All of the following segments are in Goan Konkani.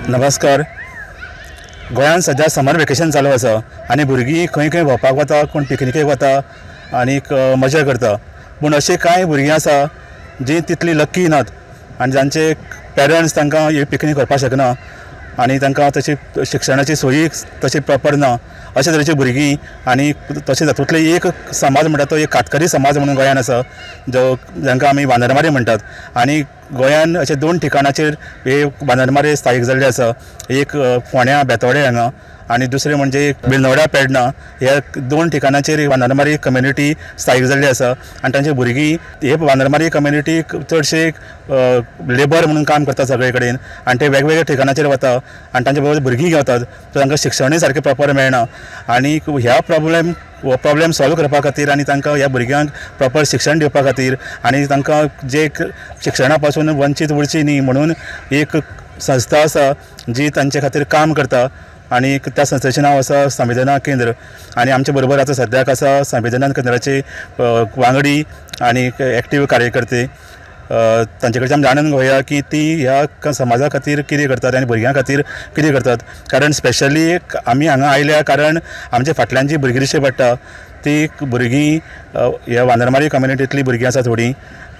नमस्कार. गोंयांत सद्या समर वेकेशन चालू आसा आनी भुरगीं खंय खंय भोंवपाक वता, कोण पिकनिकेक वता आनीक मजा करता. पूण अशीं कांय भुरगीं आसा जीं तितलीं लक्की नात आनी जांचे पेरंट्स तांकां ही पिकनीक व्हरपाक शकना आनी तांकां तशी शिक्षणाची सोयी तशी प्रॉपर ना. अशे तरेची भुरगीं आनी तशें तातूंतले एक समाज म्हणटा तो एक कातकरी समाज म्हणून गोंयांत आसा, जो जांकां आमी वानरमारी म्हणटात. आनी गोंयान अशे दोन ठिकाणाचेर हे वानरमारी स्थायीक जाल्ले आसा, एक फोंड्या बेतोडे हांगा आनी दुसरें म्हणजे बेलनोडा पेडणा. ह्या दोन ठिकाणाचेर वानरमारी कम्युनिटी स्थायीक जाल्ली आसा आनी तांची भुरगीं हे वानरमारी कम्युनिटी चडशे लेबर म्हणून काम करता सगळे कडेन आनी ते वेगवेगळ्या ठिकाणाचेर वता आनी तांचे बरोबर भुरगीं घेतात, सो तांकां शिक्षणूय सारकें प्रॉपर मेळना. आनी ह्या प्रॉब्लेम हो प्रॉब्लेम सॉल्व करपा खातीर आनी तांकां ह्या भुरग्यांक प्रॉपर शिक्षण दिवपा खातीर आनी तांकां जे शिक्षणा पासून वंचीत उरची न्ही म्हणून एक संस्था आसा जी तांचे खातीर काम करता आनी त्या संस्थेचें नांव आसा संवेदना केंद्र. आनी आमचे बरोबर आतां सद्याक आसा संवेदना केंद्राचे वांगडी आनी एक्टीव कार्यकर्ते. तांचे कडच्यान जाणून घेवया की ती ह्या समाजा खातीर कितें करतात आनी भुरग्यां खातीर कितें करतात. कारण स्पेशली आमी हांगा आयल्या कारण आमच्या फाटल्यान जी भुरगीं दिश्टी पडटा ती भुरगीं ह्या वानरमारी कम्युनिटींतलीं भुरगीं आसा थोडीं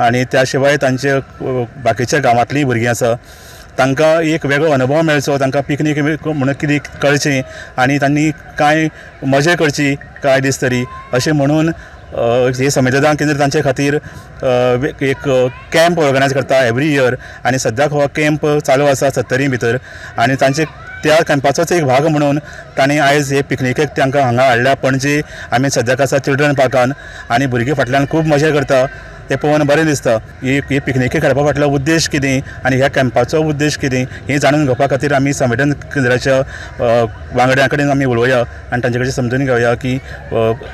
आनी त्या शिवाय तांचे बाकीच्या गांवांतलीं भुरगीं आसा. तांकां एक वेगळो अनुभव मेळचो, तांकां पिकनीक म्हणून कितें कळचें आनी तांणी कांय मजा करची कांय दीस तरी, अशें म्हणून हे संवेदना केंद्र तांचे खातीर एक कॅम्प ऑर्गनायज करता एवरी इयर. आनी सद्याक हो कॅम्प चालू आसा सत्तरी भितर आनी तांचे त्या कॅम्पाचोच एक भाग म्हणून तांणी आयज हे पिकनिकेक तांकां हांगा हाडल्या पणजे. आमी सद्याक आसा चिल्ड्रन पार्कान आनी भुरगीं फाटल्यान खूब मजा करता, तें पळोवन बरें दिसता. ही पिकनिके खेळपा फाटलो उद्देश कितें आनी ह्या कॅम्पाचो उद्देश कितें हें जाणून घेवपा खातीर आमी संवेदन केंद्राच्या वांगड्यां कडेन आमी उलोवया आनी तांचे कडेन समजून घेवया की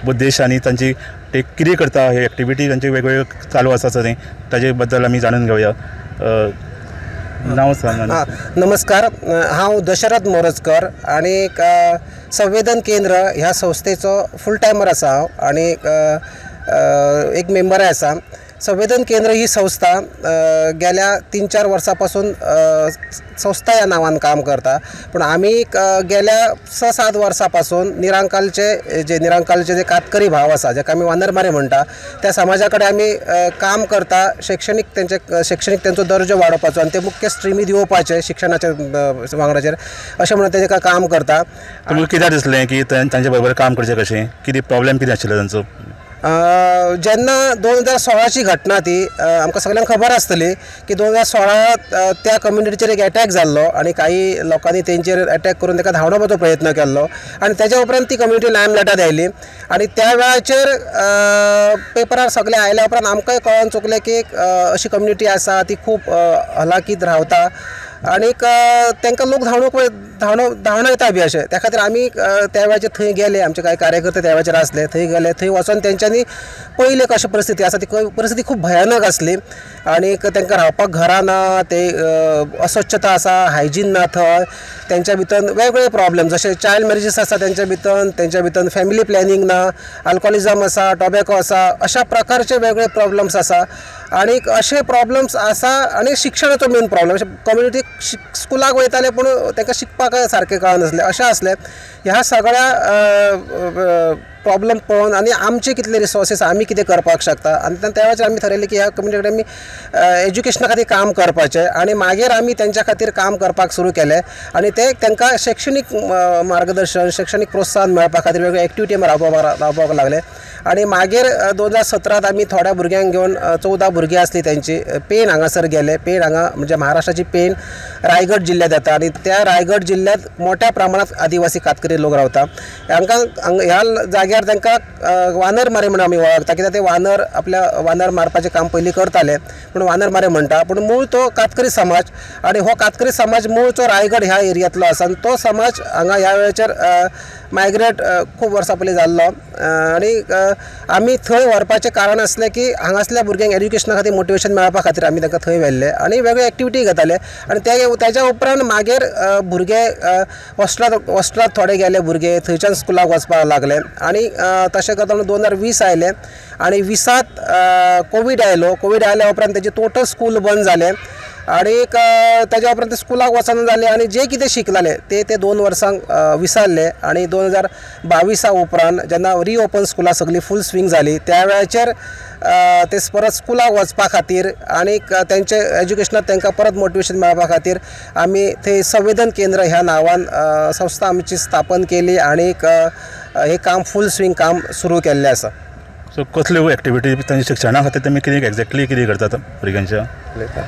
उद्देश आनी तांची ते कितें करता, हे एक्टिविटी तांचे वेगवेगळ्यो चालू आसा तें ताजे बद्दल आमी जाणून घेवया. नांव सांग. नमस्कार, हांव दशरथ मोरजकर आनी संवेदन केंद्र ह्या संस्थेचो फूल टायमर आसा हांव आनी एक मेंबरय आसा. संवेदन केंद्र ही संस्था गेल्या 3-4 वर्सां पासून संस्था ह्या नांवान काम करता, पूण आमी गेल्या 6-7 वर्सां पासून निरांकालचे जे कातकरी भाव आसा, जाका आमी वानरमारे म्हणटा, त्या समाजा कडेन आमी काम करता. शैक्षणीक तेंचो दर्जो वाडोवपाचो आनी ते मुख्य स्ट्रिमींत येवपाचे शिक्षणाच्या वांगडाचेर अशें म्हणून तेजें काम करता. तुमकां कित्याक दिसलें की तांचे बरोबर काम करचें कशें, कितें प्रॉब्लेम कितें आशिल्लो तांचो? जेन्ना 2016ची घटना ती आमकां सगल्यांक खबर आसतली की 2016 त्या कम्युनिटीचेर एक एटॅक जाल्लो आनी काही लोकांनी तेंचेर एटॅक करून ताका धांवडावपाचो प्रयत्न केल्लो आनी तेज्या उपरांत ती कम्युनिटी लायमलायटार आयली आनी त्या वेळाचेर पेपरार सगळें आयल्या उपरांत आमकांय कळोन चुकलें की अशी कम्युनिटी आसा ती खूब हलाखीत रावता आनीक तांकां लोक धांवडायता बी अशें. त्या खातीर आमी त्या वेळाचेर थंय गेले, आमचे कांय कार्यकर्ते त्या वेळाचेर आसले, थंय गेले, थंय वचोन तेंच्यांनी पयलें कशें परिस्थिती आसा ती परिस्थिती खूब भयानक आसली आनीक तांकां रावपाक घरां ना, ते अस्वच्छता आसा, हायजीन ना थंय, तेंच्या भितर वेगवेगळे प्रॉब्लेम जशे चायल्ड मॅरेजीस आसा तेंच्या भितर फॅमिली प्लॅनिंग ना, अल्कोहोलिजम आसा, टोबॅको आसा, अशा प्रकारचे वेगळे प्रॉब्लम्स आसा आनीक अशे प्रॉब्लम्स आसा. आनी शिक्षणाचो मेन प्रॉब्लम, अशें कम्युनिटी स्कुलाक वयताले पूण तांकां शिकपाक सारकें कळनासलें अशें आसलें. ह्या सगळ्या प्रॉब्लम पळोवन आनी आमचे कितले रिसोर्सीस आमी कितें करपाक शकता आनी त्या वेळाचेर आमी थरयलें की ह्या कम्युनिटी कडेन आमी एज्युकेशना खातीर काम करपाचें आनी मागीर आमी तेंच्या खातीर काम करपाक सुरू केलें आनी ते तांकां शैक्षणीक मार्गदर्शन, शैक्षणीक प्रोत्साहन मेळपा खातीर वेगवेगळे एक्टिविटी आमी राबोवपाक लागले. आनी मागीर 2017 आमी थोड्या भुरग्यांक घेवन 14 भुरगीं आसलीं तेंची, पेण हांगासर गेले. पेण हांगा म्हणजे महाराष्ट्राची पेण रायगड जिल्ल्यांत येता आनी त्या रायगड जिल्ल्यांत मोठ्या प्रमाणांत आदिवासी कातकरी लोक रावता. हांकां ह्या जाग्यार तांकां वानरमारे म्हणून आमी वळखता, कित्याक ते वानर आपल्या वानर मारपाचें काम पयलीं करताले पूण वानरमारे म्हणटा, पूण मूळ तो कातकरी समाज आनी हो कातकरी समाज मूळचो रायगड ह्या एरियांतलो आसा आनी तो समाज हांगा ह्या वेळाचेर मायग्रेट खूब वर्सां पयलीं जाल्लो आनी आमी थंय व्हरपाचें कारण आसलें की हांगासल्या भुरग्यांक एज्युकेशना खातीर मोटिवेशन मेळपा खातीर आमी तांकां थंय व्हेल्ले आनी वेगळे एक्टिविटी घेताले. आनी तेज्या उपरांत मागीर भुरगे हॉस्टेलांत थोडे गेले भुरगे, थंयच्यान स्कुलाक वचपाक लागले आनी तशें करता 2020 आयलें आनी 20 कोवीड आयलो. कोवीड आयल्या उपरांत तेजें टोटल स्कूल बंद जालें. आनीक ताज्या उपरांत ते स्कुलाक वचना जाले आनी जे कितें शिकलाले ते ते 2 वर्सांक विसरले. आनी 2022 उपरांत जेन्ना रिओपन स्कुलां सगळीं फूल स्विंग जाली त्या वेळाचेर ते परत स्कुलाक वचपा खातीर आनीक तेंचे एज्युकेशनाक तांकां परत मोटिवेशन मेळपा खातीर आमी थंय संवेदन केंद्र ह्या नांवान संस्था आमची स्थापन केली आनीक हे काम फूल स्विंग काम सुरू केल्लें आसा. सो कसल्यो एक्टिविटी तांच्या शिक्षणा खातीर तुमी कितें एक्झॅक्टली कितें करतात भुरग्यांच्या?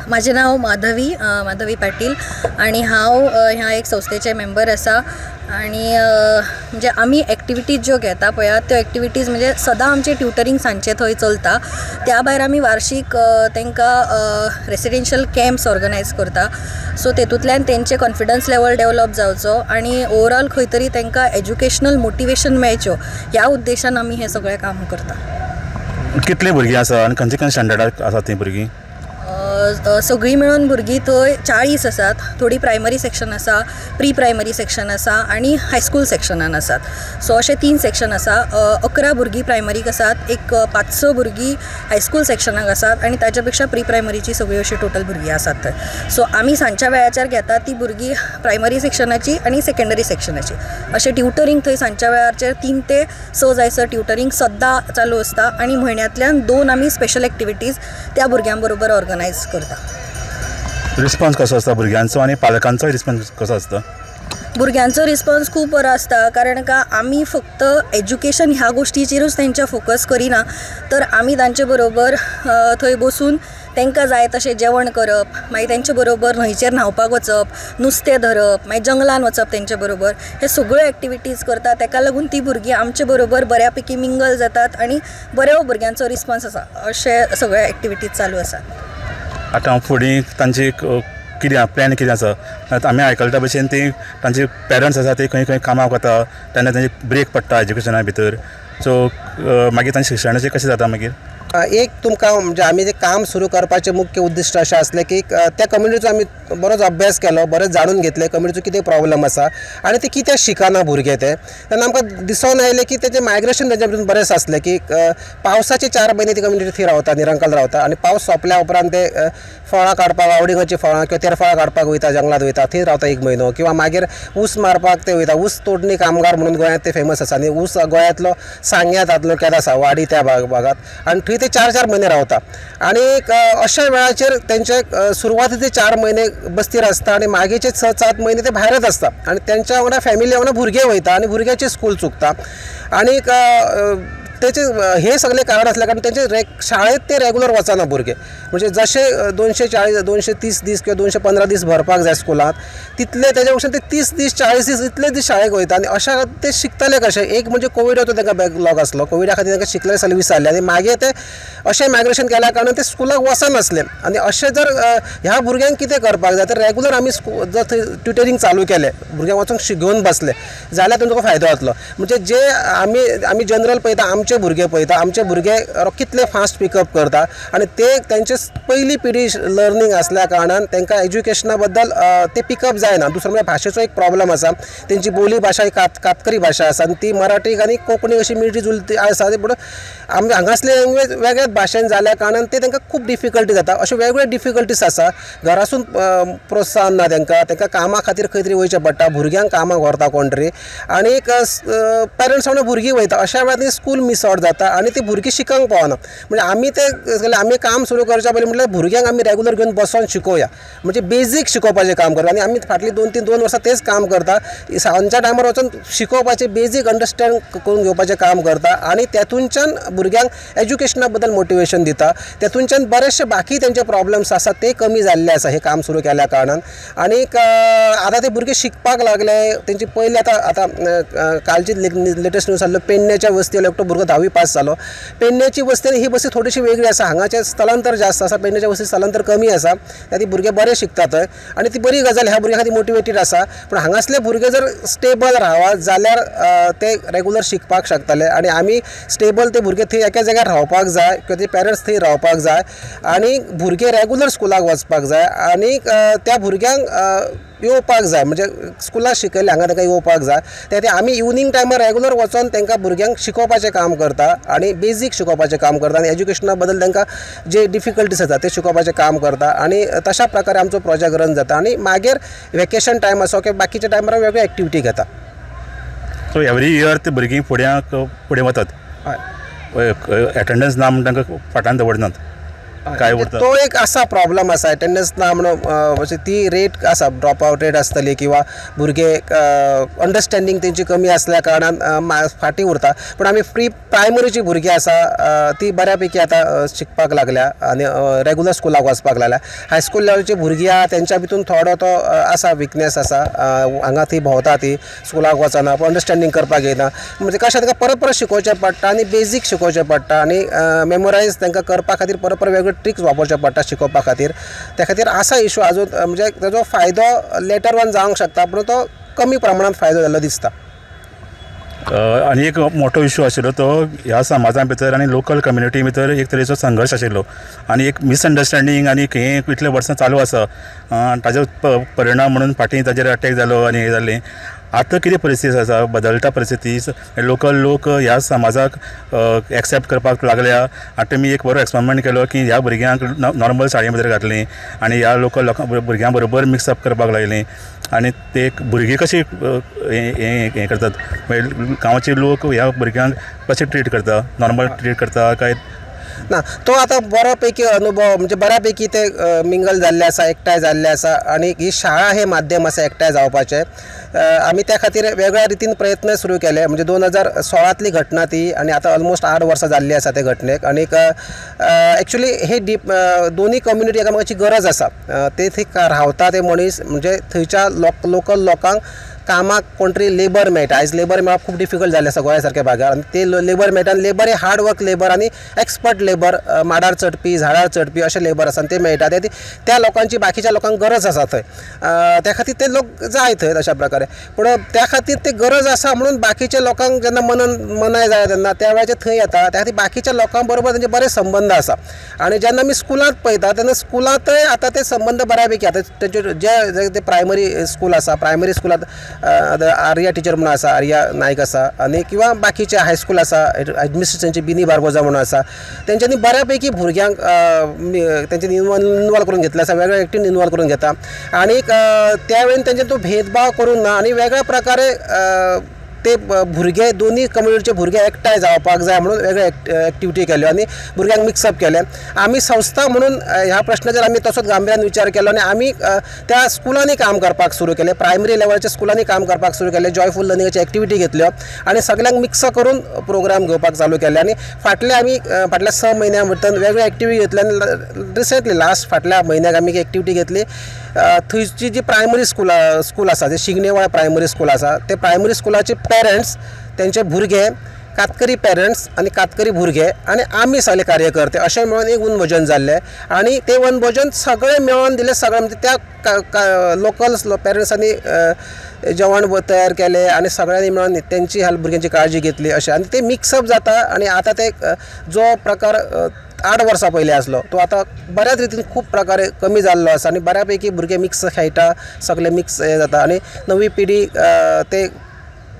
म्हाजें नांव माधवी, माधवी पाटील आनी हांव ह्या एक संस्थेचें मेंबर आसा. आनी म्हणजे आमी एक्टिविटीज ज्यो घेता पळया त्यो एक्टिविटीज म्हणजे सदां आमचें ट्युटरींग सांजचें थंय चलता. त्या भायर आमी वार्षीक तांकां रेसिडेन्शियल कॅम्प्स ऑर्गनायज करता. सो तेतूंतल्यान तेंचें कॉन्फिडन्स लेवल डेवलप जावचो आनी ओवरऑल खंय तरी तांकां एज्युकेशनल मोटिवेशन मेळच्यो ह्या उद्देशान आमी हें सगळें काम करता. कितलीं भुरगीं आसा आनी खंयचे खंयचे स्टँडर्डाक आसा तीं भुरगीं? सगळीं मेळून भुरगीं थंय 40 आसात. थोडीं प्रायमरी सेक्शन आसा, प्री प्रायमरी सेक्शन आसा आनी हायस्कूल सेक्शनान आसात. सो अशें 3 सेक्शन आसा. 11 भुरगीं प्रायमरीक आसात, एक 5-6 भुरगीं हायस्कूल सेक्शनाक आसात आनी ताच्या पेक्षा प्री प्रायमरीची सगळीं अशीं टोटल भुरगीं आसात थंय. सो आमी सांजच्या वेळाचेर घेतात ती भुरगीं प्रायमरी सेक्शनाची आनी सेकेंडरी सेक्शनाची. अशें ट्युटरींग थंय सांजच्या वेळाचेर 3 ते 6 जायसर ट्युटरींग सद्दां चालू आसता आनी म्हयन्यांतल्यान 2 आमी स्पेशल एक्टिविटीज त्या भुरग्यां बरोबर ऑर्गनायज करता. रिस्पॉन्स कसो आसता भुरग्यांचो आनी पालकांचोय रिस्पॉन्स कसो आसता? भुरग्यांचो रिस्पॉन्स खूब बरो आसता, कारण का आमी फक्त एज्युकेशन ह्या गोश्टीचेरूच तेंच्या फोकस करिना, तर आमी तांचे बरोबर थंय बसून तांकां जाय तशें जेवण करप, मागीर तेंचे बरोबर न्हंयचेर न्हांवपाक वचप, नुस्तें धरप, मागीर जंगलान वचप तेंचे बरोबर, हे सगळ्यो एक्टिविटीज करता. ताका लागून ती भुरगीं आमचे बरोबर बऱ्या पैकी मिंगल जातात आनी बऱ्यो भुरग्यांचो रिस्पॉन्स आसा. अशे सगळे एक्टिविटीज चालू आसात. आतां फुडें तांची कितें प्लॅन कितें आसा? आमी आयकला त्या भशेन ती तांचे पेरंट्स आसा ते खंय खंय कामाक वता तेन्ना तांची ब्रेक पडटा एज्युकेशना भितर. सो मागीर तांचे शिक्षणाचें कशें जाता मागीर? एक तुमकां म्हणजे आमी जें काम सुरू करपाचें मुख्य उद्दिश्ट अशें आसलें की त्या कम्युनिटीचो आमी बरोच अभ्यास केलो, बरेंच जाणून घेतलें कम्युनिटीचो कितें प्रॉब्लम आसा आनी ते कित्याक शिकना भुरगे ते. तेन्ना आमकां दिसून आयलें की तेजें मायग्रेशन तेंच्या भितर बरेंच आसलें की पावसाचे 4 म्हयने ती कम्युनिटी थंय रावता, निरंकाल रावता आनी पावस सोंपल्या उपरांत ते फळां काडपाक, आवडिंगाचीं फळां किंवा तेरफळां काडपाक वयता, जंगलांत वयता, थंय रावता 1 म्हयनो किंवा मागीर ऊस मारपाक ते वयता. ऊस तोडणी कामगार म्हणून गोंयांत ते फेमस आसा आनी ऊस गोंयांतलो सांग्या तातलो केद आसा वाडी त्या भागांत आनी थंय ते 4-4 म्हयने रावता. आनी अशा वेळाचेर तेंचे सुरवातीचे 4 म्हयने बस्तीर आसता आनी मागीरचे 6-7 म्हयने ते भायरच आसता आनी तेंच्या वांगडा फॅमिली वांगडा भुरगे वयता आनी भुरग्याचे स्कूल चुकता. आनी तेचे हे सगळे कारण आसल्या कारण तेंचे शाळेंत ते रेगुलर वचना भुरगे, म्हणजे जशे 240 230 दीस किंवा 215 दीस भरपाक जाय स्कुलांत तितले तेज्या पेक्षा ते 30 दीस 40 दीस इतले दीस शाळेक वयता. आनी अशा ते शिकतले कशे? एक म्हणजे कोविडाचो तांकां बॅकलॉग आसलो, कोविडा खातीर तांकां शिकले सगळें विसरले आनी मागीर ते अशें मायग्रेशन केल्या कारणान ते स्कुलाक वचनासले. आनी अशें जर ह्या भुरग्यांक कितें करपाक जाय तर रेगुलर आमी जर थंय ट्युटरींग चालू केलें, भुरग्यांक वचून घेवन बसले जाल्यार तांकां फायदो जातलो. म्हणजे जे आमी आमी जनरल पळयता आमचे भुरगे पळयता, आमचे भुरगे कितले फास्ट पिकअप करता आनी ते तेंचे पयली पिढी लर्नींग आसल्या कारणान तांकां एज्युकेशना बद्दल ते पिकअप जायना. दुसरो म्हळ्यार भाशेचो एक प्रॉब्लम आसा, तेंची बोली भाशा ही कातकरी भाशा आसा आनी ती मराठी आनी कोंकणी अशी मिळटी जुळटी आसा, पूण आमी हांगासली लँग्वेज वेगळ्याच भाशेन जाल्या कारणान ते तांकां खूब डिफिकल्टी जाता. अश्यो वेगवेगळे डिफिकल्टीज आसा. घरासून प्रोत्साहन ना तांकां, तांकां कामा खातीर खंय तरी वयचें पडटा, भुरग्यांक कामाक व्हरता कोण तरी आनी पेरंट्स वांगडा भुरगीं वयता. अशा वेळार ती स्कूल मिस आवट जाता आनी ती भुरगीं शिकंक पावना. म्हणजे आमी ते आमी काम सुरू करच्या पयलीं म्हटल्यार भुरग्यांक आमी रेगुलर घेवन बसोन शिकोवया, म्हणजे बेजीक शिकोवपाचें काम करता. आनी आमी फाटलीं 2-3 वर्सां तेच काम करता, सांजच्या टायमार वचून शिकोवपाचें बेजीक अंडरस्टँड करून घेवपाचें काम करता आनी तेतूनच्यान भुरग्यांक एज्युकेशना बद्दल मोटिवेशन दिता. तेतूनच्यान बरेचशे बाकी तेंचे प्रॉब्लम्स आसा ते कमी जाल्ले आसा हें काम सुरू केल्या कारणान. आनीक आतां ते भुरगे शिकपाक लागले. तेंची पयलीं आतां आतां कालची लेटस्ट न्यूज आसलो पेडण्याच्या वस्ती एकटो भुरगो 10वी पास जालो. पेडण्याची वस्ती आनी ही बस्ती थोडीशी वेगळी आसा, हांगाचें स्थलांतर जास्त आसा, पेडण्याच्या वस्ती स्थलांतर कमी आसा, त्या ती भुरगे बरे शिकतात थंय आनी ती बरी गजाल ह्या भुरग्यां खातीर मोटिवेटेड आसा. पूण हांगासले भुरगे जर स्टेबल रावत जाल्यार ते रेगुलर शिकपाक शकतले आनी आमी स्टेबल ते भुरगे थंय एका जाग्यार रावपाक जाय किंवा ते पेरंट्स थंय रावपाक जाय आनी भुरगे रेगुलर स्कुलाक वचपाक जाय आनी त्या भुरग्यांक येवपाक जाय, म्हणजे स्कुलाक शिकयलें हांगा तांकां येवपाक जाय. त्या खातीर आमी इवनींग टायमार रेगुलर वचोन तांकां भुरग्यांक शिकोवपाचें काम करता आनी बेजीक शिकोवपाचें काम करता आनी एज्युकेशना बद्दल तांकां जे डिफिकल्टीज आसा ते शिकोवपाचें काम करता आनी तशा प्रकारे आमचो प्रोजेक्ट रन जाता. आनी मागीर वेकेशन टायम आसो किंवा बाकीच्या टायमार वेगळे एक्टिविटी घेता. सो एवरी इयर ते भुरगीं फुडें वतात, एटेंडन्स ना म्हण तांकां फाटान दवरनात काय उरता तो एक आसा प्रॉब्लम आसा एटेंडन्स ना म्हणून ती रेट आसा, ड्रॉप आवट रेट आसतली किंवा भुरगे अंडरस्टँडींग तेंची कमी आसल्या कारणान फाटीं उरता. पूण आमी प्री प्रायमरीची भुरगीं आसा ती बऱ्या पैकी आतां शिकपाक लागल्या आनी रेगुलर स्कुलाक वचपाक लागल्या. हायस्कूल लेवलची भुरगीं आहा तेंच्या भितून थोडो तो आसा विकनेस आसा, हांगा ती भोंवता ती स्कुलाक वचना, अंडरस्टँडींग करपाक येना, म्हणजे कशें तांकां परत परत शिकोवचें पडटा आनी बेजीक शिकोवचें पडटा आनी मेमोरायज तांकां करपा खातीर परत परत वेगळे ट्रिक्स वापरचे पडटा शिकोवपा खातीर. त्या खातीर आसा इशू आजून, म्हणजे ताजो फायदो लेटर ऑन जावंक शकता पूण तो कमी प्रमाणांत फायदो जाल्लो दिसता. आनी एक मोठो इशू आशिल्लो तो ह्या समाजा भितर आनी लोकल कम्युनिटी भितर एक तरेचो संघर्श आशिल्लो आनी एक मिसअंडरस्टँडींग आनी हें इतले वर्सां चालू आसा, ताजो परिणाम म्हणून फाटीं ताजेर अटॅक जालो आनी हें जालें. आतां कितें परिस्थिती आसा, बदलता परिस्थिती, लोकल लोक ह्या समाजाक एक्सेप्ट करपाक लागल्या. आनी तुमी एक बरो एक्सपेरिमेंट केलो की ह्या भुरग्यांक नॉर्मल शाळे भितर घातलीं आनी ह्या लोकल लोकां भुरग्यां बरोबर मिक्सअप करपाक लागलीं आनी ते भुरगीं कशी हें करतात, गांवचे लोक ह्या भुरग्यांक कशें ट्रीट करता, नॉर्मल ट्रीट करता काय ना? तो आतां बरो पैकी अनुभव म्हणजे बऱ्या पैकी ते मिंगल जाल्ले आसा, एकठांय जाल्ले आसा आनी ही शाळा हें माध्यम आसा एकठांय जावपाचें. आमी त्या खातीर वेगळ्या रितीन प्रयत्न सुरू केले, म्हणजे 2016तली घटना ती आनी आतां ऑलमोस्ट 8 वर्सां जाल्लीं आसा ते घटनेक. आनीक एक्चुली हे डीप दोनूय कम्युनिटी एकामेकाची गरज आसा, ते थंय रावता ते मनीस म्हणजे थंयच्या लोकल लोकांक कामाक कोण तरी लेबर मेळटा. आयज लेबर मेळप खूब डिफिकल्ट जाल्लें आसा गोंया सारक्या भागार आनी ते लेबर मेळटा आनी लेबर हे हार्ड वर्क लेबर आनी एक्सपर्ट लेबर, माडार चडपी झाडार चडपी अशे लेबर आसा आनी ते मेळटा. त्या लोकांची बाकीच्या लोकांक गरज आसा थंय, त्या खातीर ते लोक जाय थंय तशा प्रकारे. पूण त्या खातीर ते गरज आसा म्हणून बाकीच्या लोकांक जेन्ना मनाय जाय तेन्ना त्या वेळाचेर थंय येता, त्या खातीर बाकीच्या लोकां बरोबर तेंचे बरे संबंद आसा. आनी जेन्ना आमी स्कुलांत पळयता तेन्ना स्कुलांतय आतां ते संबंद बऱ्या पैकी आतां तेंचे जे ते प्रायमरी स्कूल आसा, प्रायमरी स्कुलांत आर्या टिचर म्हणून आसा, आर्या नायक आसा आनी किंवा बाकीचे हायस्कूल आसा एडमिनिस्ट्रेशनची बिनी बार्बोजा म्हणून आसा, तेंच्यांनी बऱ्या पैकी भुरग्यांक तेंच्यांनी इनवॉल्व करून घेतलें आसा, वेगळ्या एक्टिविटीन इनवॉल्व करून घेता आनी त्या वेळेन तेंच्यांनी तो भेदभाव करूंक ना आनी वेगळ्या प्रकारे ते भुरगे दोनूय कम्युनिटीचे भुरगे एकठांय जावपाक जाय म्हणून वेगळे एक्टिविटी केल्यो आनी भुरग्यांक मिक्सअप केलें. आमी संस्था म्हणून ह्या प्रश्नाचेर आमी तसोच गांभिर्यान विचार केलो आनी आमी त्या स्कुलांनी काम करपाक सुरू केलें, प्रायमरी लेवलाच्या स्कुलांनी काम करपाक सुरू केलें, जॉयफूल लर्निंगाची एक्टिविटी घेतल्यो आनी सगल्यांक मिक्स करून प्रोग्राम घेवपाक चालू केले. आनी फाटले आमी फाटल्या 6 म्हयन्यां भितर वेगळे एक्टिविटी घेतले आनी रिसेंटली लास्ट फाटल्या म्हयन्याक आमी एक एक्टिविटी घेतली. थंयची जी प्रायमरी स्कूल आसा, जे शिगणेवाळ प्रायमरी स्कूल आसा, ते प्रायमरी स्कुलाचे पेरंट्स, तेंचे भुरगे, कातकरी पेरंट्स आनी कातकरी भुरगे आनी आमी सगळे कार्यकर्ते अशें मेळून एक वनभोजन जाल्लें आनी तें वनभोजन सगळें मेळोन दिलें, सगळें म्हणजे त्या लोकल पेरंट्सांनी जेवण तयार केलें आनी सगळ्यांनी मेळोन तेंची ह्या भुरग्यांची काळजी घेतली अशें आनी तें मिक्सअप जाता. आनी आतां ते जो प्रकार 8 वर्सां पयलीं आसलो तो आतां बऱ्याच रितीन खूब प्रकारे कमी जाल्लो आसा आनी बऱ्या पैकी भुरगे मिक्स खेळटा, सगळे मिक्स हें जाता आनी नवी पिढी ते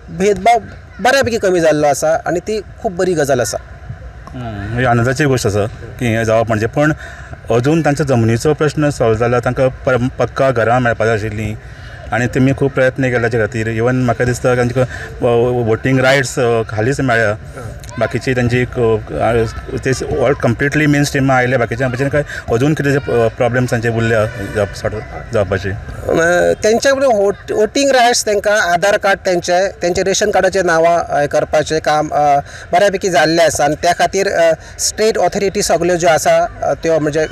भेदभाव बऱ्या पैकी कमी जाल्लो आसा आनी ती खूब बरी गजाल आसा. ही आनंदाची गोश्ट आसा की हें जावप म्हणजे, पूण अजून तांच्या जमनीचो प्रश्न सॉल्व जाला, तांकां पक्का घरां मेळपा जाय आशिल्लीं आनी तेमी खूब प्रयत्न केले ताचे खातीर. इवन म्हाका दिसता तांकां वोटींग रायट्स हालींच मेळ्ळ्या, बाकीची तांची ते ऑल कंप्लिटली मेन स्ट्रीमा आयले, बाकीच्या भशेन काय अजून कितें प्रॉब्लम्स तांचे उरल्या जावपाचे. तेंच्या कडेन वोटींग रायट्स तांकां आधार कार्ड तेंचे तेंचे रेशन कार्डाचे नांवां करपाचें काम बऱ्या पैकी जाल्लें आसा आनी त्या खातीर स्टेट ऑथॉरिटी सगल्यो ज्यो आसा त्यो म्हणजे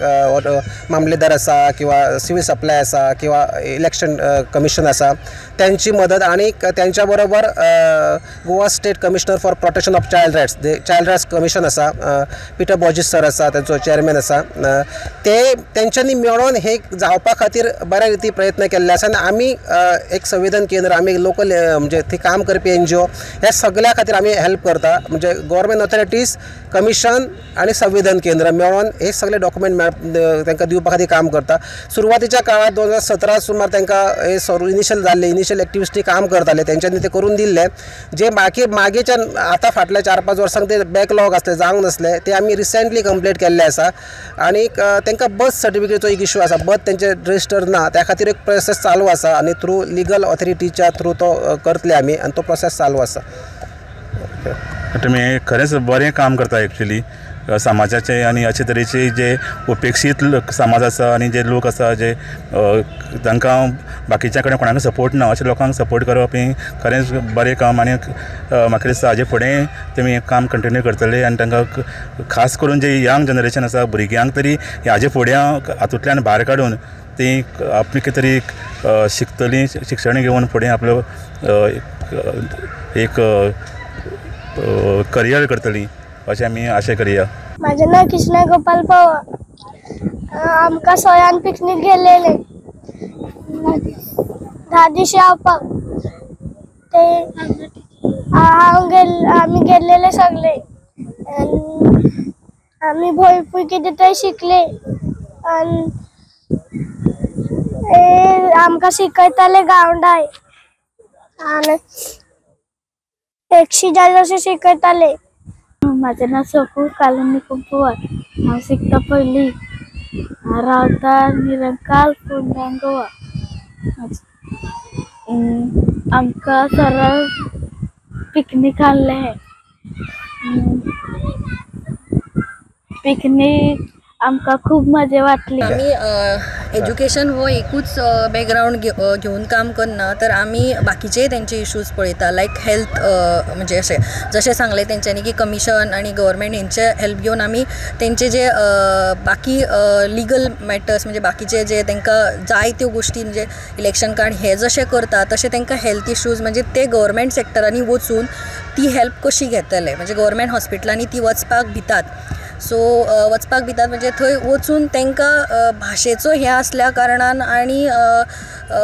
मामलेदार आसा किंवा सिवील सप्लाय आसा किंवा इलेक्शन कमिशन आसा त्यांची मदत आनी त्यांच्या बरोबर Goa state commissioner for protection of child rights rights, child rights commission आसा, पिटर बॉजीस सर आसा तांचो चेअरमॅन आसा, ते तेंच्यांनी मेळोन हे जावपा खातीर बऱ्या रिती प्रयत्न केल्ले आसा. आनी आमी एक संवेदन केंद्र, आमी लोकल म्हणजे थंय काम करपी एनजीओ ह्या सगळ्या खातीर आमी हेल्प करता. म्हणजे गव्हर्मेंट ऑथॉरिटीज, कमिशन आनी संवेदन केंद्र मेळोन हे सगळे डॉक्युमेंट तांकां दिवपा खातीर काम करता. सुरवातीच्या काळांत 2017 सुमार तांकां हे इनिशियल जाल्ले, इनिशियल एक्टिविस्टी काम करताले, तेंच्यांनी ते करून दिल्ले. जे बाकी मागीच्या आतां फाटल्या 4-5 वर्सांक ते बॅकलॉग आसले, जावंक नासले, ते आमी रिसेंटली कंप्लीट केल्ले आसा. आनी तांकां बर्थ सर्टिफिकेटचो एक इशू आसा, बर्थ तेंचे रजिस्टर ना, त्या खातीर एक प्रोसेस चालू आसा आनी थ्रू लिगल ऑथॉरिटीच्या थ्रू तो करतले आमी आनी तो प्रोसेस चालू आसा. तुमी खरेंच बरें काम करता एक्चुली समाजाचे, आनी अशे तरेचे जे उपेक्षीत समाज आसा आनी जे लोक आसा जे तांकां बाकीच्या कडेन कोणाक सपोर्ट ना, अशे लोकांक सपोर्ट करप हें खरेंच बरें काम. आनी म्हाका दिसता हाजे फुडें तुमी काम कंटिन्यू करतले आनी तांकां खास करून जे यंग जनरेशन आसा भुरग्यांक तरी हाजे फुडें हातूंतल्यान भायर काडून ती आपली कितें तरी शिकतलीं, शिक्षण घेवन फुडें आपलो एक करियर करतलीं अशें आमी आशा करया. माझे नाव कृष्णा गोपाल पवार. आमकां सोयान पिकनीक गेलेले 10 दीस रावपाक. ते हांव आमी गेल्लेले सगळे, आमी भरपूर कितें तरी शिकले आनी आमकां शिकयताले गावंडाय आनी एकशी जाय अशें शिकयताले. माझे नाव सकू कालिंदी पवार. हांव शिकता पयली, रावता निरंकाल फोंडा गोवा. आमकां सरान पिकनीक हाडलें. पिकनीक आमकां खूब मजा वाटली. आमी एज्युकेशन हो एकूच बॅकग्रावंड घेवन काम करना, तर आमी बाकीचेय तेंचे इशूज पळयता, लायक हेल्थ. म्हणजे अशें जशें सांगलें तेंच्यांनी की कमिशन आनी गव्हर्मेंट हेंचे हेल्प घेवन आमी तेंचे जे बाकी लिगल मॅटर्स, म्हणजे बाकीचे जे तांकां जाय त्यो गोश्टी, म्हणजे इलेक्शन कार्ड हे जशें करता तशें तांकां हेल्थ इशूज म्हणजे ते गव्हर्मेंट सेक्टरांनी वचून ती हेल्प कशी घेतले, म्हणजे गव्हर्मेंट हॉस्पिटलांनी ती वचपाक भितात. सो वचपाक भितात म्हणजे थंय वचून तांकां भाशेचो हें आसल्या कारणान आनी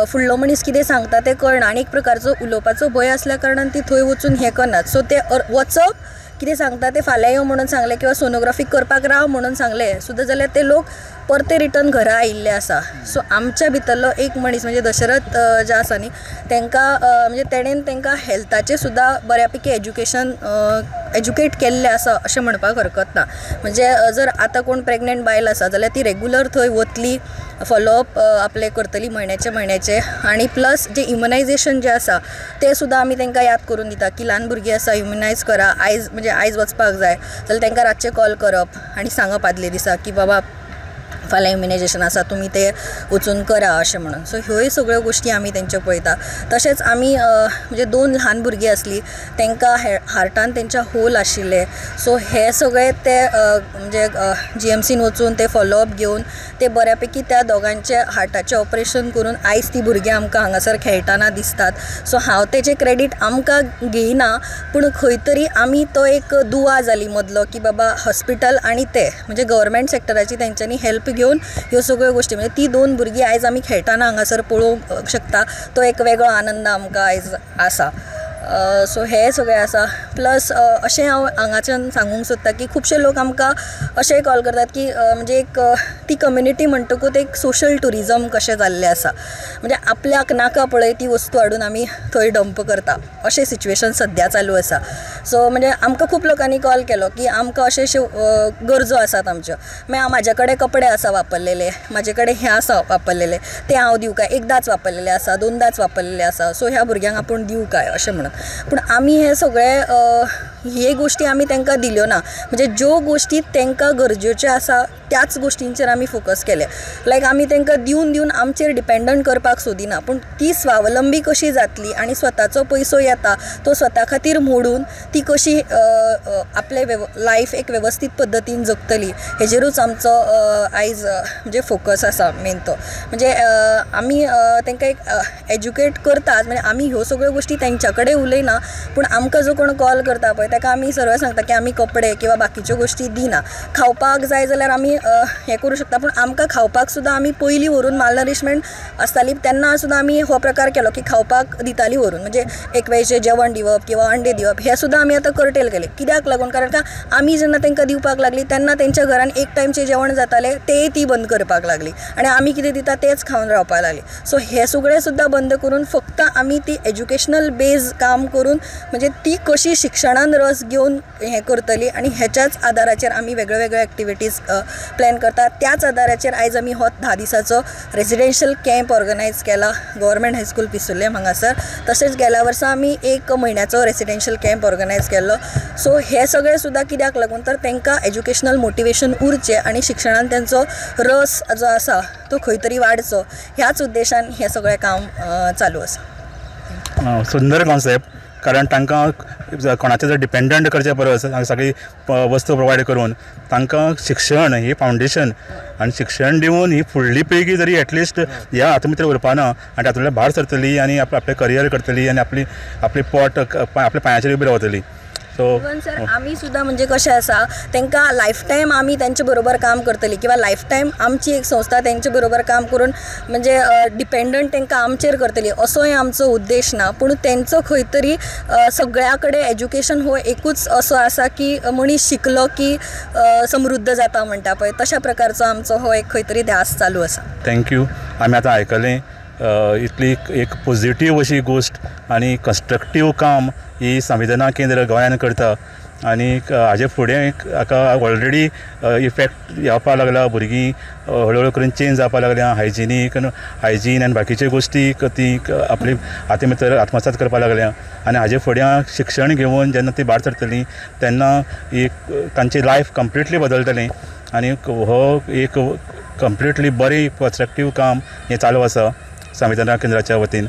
फुडलो मनीस कितें सांगता तें कळना आनी एक प्रकारचो उलोवपाचो भंय आसल्या कारणान ती थंय वचून हें करनात. सो ते वचप कितें सांगता तें फाल्यां यो म्हणून सांगलें किंवा सोनोग्राफी करपाक राव म्हणून सांगलें सुद्दां जाल्यार ते लोक परते रिटर्न घरा आयिल्ले आसा. सो आमच्या भितरलो एक मनीस म्हणजे दशरथ जे आसा न्ही, तांकां म्हणजे तेणेन तांकां हेल्थाचें सुद्दां बऱ्या पैकी एज्युकेशन एज्युकेट केल्लें आसा अशें म्हणपाक हरकत ना. म्हणजे जर आतां कोण प्रेग्नंट बायल आसा जाल्यार ती रेगुलर थंय वतली, फॉलोअप आपलें करतली म्हयन्याचे म्हयन्याचे, आनी प्लस जे इम्युनायजेशन जें आसा तें सुद्दां आमी तांकां याद करून दिता की ल्हान भुरगीं आसा इम्युनायज करा, आयज म्हणजे आयज वचपाक जाय जाल्यार तांकां रातचें कॉल करप आनी सांगप आदले दिसा की बाबा फाल्यां इम्युनायजेशन आसा तुमी तें वचून करा अशें म्हणून. सो ह्योय सगळ्यो गोश्टी आमी तेंच्यो पळयता. तशेंच आमी म्हणजे 2 ल्हान भुरगीं आसलीं तांकां हार्टान तेंच्या होल आशिल्ले, सो हे सगळे ते म्हणजे जीएमसीन वचून ते फॉलोअप घेवन ते बऱ्या पैकी त्या दोगांचे हार्टाचें ऑपरेशन करून आयज ती भुरगीं आमकां हांगासर खेळटाना दिसतात. सो हांव तेजें क्रेडीट आमकां घेयना, पूण खंय तरी आमी तो एक दुवा जाली मदलो की बाबा हॉस्पिटल आनी ते म्हणजे गव्हर्मेंट सेक्टराची तेंच्यांनी हेल्प घेवन ह्यो सगळ्यो गोश्टी, म्हणजे ती 2 भुरगीं आयज आमी खेळटाना हांगासर पळोवंक शकता, तो एक वेगळो आनंद आमकां आयज आसा. सो हें सगळें आसा. प्लस अशें हांव हांगाच्यान सांगूंक सोदता की खुबशे लोक आमकां अशेंय कॉल करतात की म्हणजे एक ती कम्युनिटी म्हणटकूच एक सोशल ट्युरिजम कशें जाल्लें आसा, म्हणजे आपल्याक नाका पळय ती वस्तू हाडून आमी थंय डंप करता अशें सिच्युएशन सद्या चालू आसा. सो म्हणजे आमकां खूब लोकांनी कॉल केलो की आमकां अशे अश्यो गरजो आसात आमच्यो, मागीर म्हाजे कडेन कपडे आसा वापरलेले, म्हाजे कडेन हें आसा वापरलेलें, तें हांव दिवं काय, एकदांच वापरलेलें आसा, दोनदांच वापरलेलें आसा, सो ह्या भुरग्यांक आपूण दिवं काय अशें म्हणून. पूण आमी हे सगळे हे गोश्टी आमी तांकां दिल्यो ना, म्हणजे ज्यो गोश्टी तांकां गरजेच्यो आसा त्याच गोश्टींचेर आमी फोकस केले. लायक आमी तांकां दिवन दिवन आमचेर डिपेंडंट करपाक सोदिना, पूण ती स्वावलंबी कशी जातली आनी स्वताचो पयसो येता तो स्वता खातीर मोडून ती कशी आपले लायफ एक वेवस्थीत पद्दतीन जगतली हेजेरूच आमचो आयज म्हणजे फोकस आसा मेन तो. म्हणजे आमी तांकां एक एज्युकेट करतात, म्हणजे आमी ह्यो सगळ्यो गोश्टी तेंच्या कडेन उलयना, पूण आमकां जो कोण कॉल करता पळय ताका आमी सरळ सांगता की आमी कपडे किंवा बाकीच्यो गोश्टी दिना. खावपाक जाय जाल्यार आमी हें करूं शकता, पूण आमकां खावपाक सुद्दां आमी पयलीं व्हरून मालनरिशमेंट आसताली तेन्ना सुद्दां आमी हो प्रकार केलो की खावपाक दिताली व्हरून, म्हणजे एक वेळचें जेवण दिवप किंवा अंडे दिवप हें सुद्दां आमी आतां कर्टेल केलें. कित्याक लागून, कारण का आमी जेन्ना तांकां दिवपाक लागली तेन्ना तेंच्या घरान एक टायमचें जेवण जातालें तेंय ती बंद करपाक लागली आनी आमी कितें दिता तेंच खावन रावपाक लागली. सो हें सगळें सुद्दां बंद करून फक्त आमी ती एज्युकेशनल बेज काम करून म्हणजे ती कशी शिक्षणान रस घेवन हें करतली आनी हेच्याच आदाराचेर आमी वेगळे वेगळे एक्टिविटीज प्लॅन करतात. त्याच आदाराचेर आयज आमी हो 10 दिसाचो रेजिडेन्शियल कॅम्प ऑर्गनायज केला गव्हर्मेंट हायस्कूल पिसुर्लेम हांगासर. तशेंच गेल्या वर्सा आमी 1 म्हयन्याचो रेजिडेन्शियल कॅम्प ऑर्गनायज केल्लो. सो हे सगळें सुद्दां कित्याक लागून तर तांकां एज्युकेशनल मोटिवेशन उरचें आनी शिक्षणान तेंचो रस जो आसा तो खंय तरी वाडचो ह्याच उद्देशान हें सगळें काम चालू आसा. सुंदर कॉन्सेप्ट, कारण तांकां कोणाचेर जर डिपेंडंट करचे परस सगळी वस्तू प्रोवायड करून तांकां शिक्षण ही फावंडेशन आनी शिक्षण दिवन ही फुडली पिळगी जरी एटलिस्ट ह्या हातूंत भितर उरपाना आनी तातूंतल्यान भायर सरतली आनी आपलें करियर करतली आनी आपली आपली पोट आपल्या पांयाचेर उबी रावतली. इवन सर आमी सुद्दां म्हणजे कशें आसा तांकां लायफ टायम आमी तेंचे बरोबर काम करतली किंवा लायफ टायम आमची एक संस्था तेंचे बरोबर काम करून म्हणजे डिपेंडंट तांकां आमचेर करतली असोय आमचो उद्देश ना, पूण तेंचो खंय तरी सगळ्या कडेन एज्युकेशन हो एकूच असो आसा की मनीस शिकलो की समृद्ध जाता म्हणटा पळय तशा प्रकारचो आमचो हो एक खंय तरी ध्यास चालू आसा. Thank you. आमी आतां आयकलें इतली एक पॉझिटिव्ह अशी गोश्ट आनी कन्स्ट्रक्टीव काम ही संवेदना केंद्र गोंयान करता आनी हाजे फुडें हाका ऑलरेडी इफेक्ट येवपाक लागला. भुरगीं हळूहळू करून चेंज जावपाक लागल्या, हायजिनीक हायजीन आनी बाकीच्यो गोश्टी ती आपली हाती भितर आत्मसात करपाक लागल्या आनी हाजे फुडें शिक्षण घेवन जेन्ना ती भायर सरतली तेन्ना एक तांची लायफ कंप्लिटली बदलतली आनी हो एक कंप्लिटली बरी कन्स्ट्रक्टीव काम हें चालू आसा संवेदना केंद्राच्या वतीन.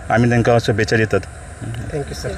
आमी तांकां शुभेच्छा दितात. Thank you sir.